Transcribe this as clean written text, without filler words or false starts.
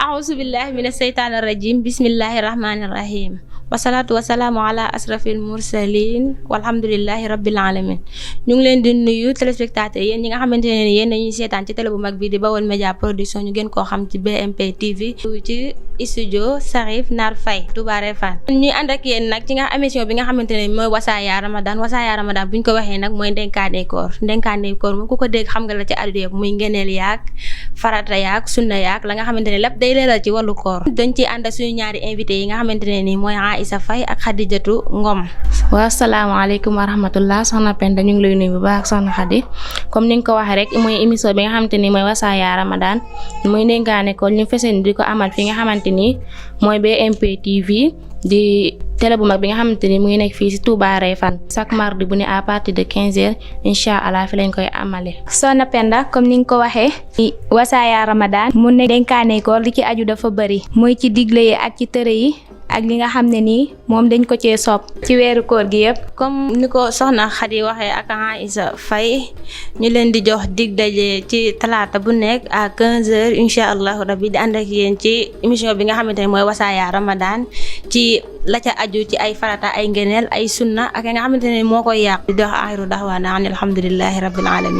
أعوذ بالله من الشيطان الرجيم بسم الله الرحمن الرحيم والصلاة والسلام على أشرف المرسلين والحمد لله رب العالمين. ñu ngi leen di nuyu téléspectateurs yéen ñi nga xamante ne yéen dañuy seetaan ci télé bu mag bi di Baol Média Production ñu gën koo xam ci BMP TV ci studio Cherif Nar Faye Touba Refane. ñuy ànd ak yéen nag ci nga émission bi nga xamante ne mooy Wassaya Ramadan bu ñu ko waxee nag mooy ndenkaane koor moom ku ko dégg xam nga la ci àdduna yëpp muy ngeneel yaak farata yaak sunna yaak la nga xamante ne lépp day leeral ci wàllu koor. dañ ciy ànd ak suñu ñaari invité yi nga xamante ne nii mooy Aïssa Faye ak Khadijatou Ngom. waaw salaamaaleykum wa rahmatullah soxna Penda ñu ngi lay nuyu bu baax soxna Khady comme ni nga ko waxee rek mooy émission bi nga xamante ni mooy Wassaya Ramadan muy ndenkaane koor ñu feseen di ko amal fi nga xamante ni mooy BMP TV di télé bu mag bi nga xamante ni mu ngi nekk fii si Touba Refane chaque mardi bu ne à partir de 15h incha allah fi lañ koy amale. soxna Penda comme ni nga ko waxee Wassaya Ramadan mu ne ndenkaane koor li ci aju dafa bëri muy ci digle yi ak ci tëre yi ak li nga xam ne nii moom dañ ko cee sopp ci weeru koor gi yëpp. comme ni ko soxna Khady waxee ak Aïssa Faye ñu leen di jox dig daje ci talaata bu nekk à 15h incha allah rabbi di ànd ak yéen ci émission bi nga xamante ne mooy Wassaya Ramadan ci la ca aju ci ay farata ay ngeneel ay sunna ak nga xamante ne moo koy yàq di dox axiru daxwaana an alhamdulillahi rabbil alamin.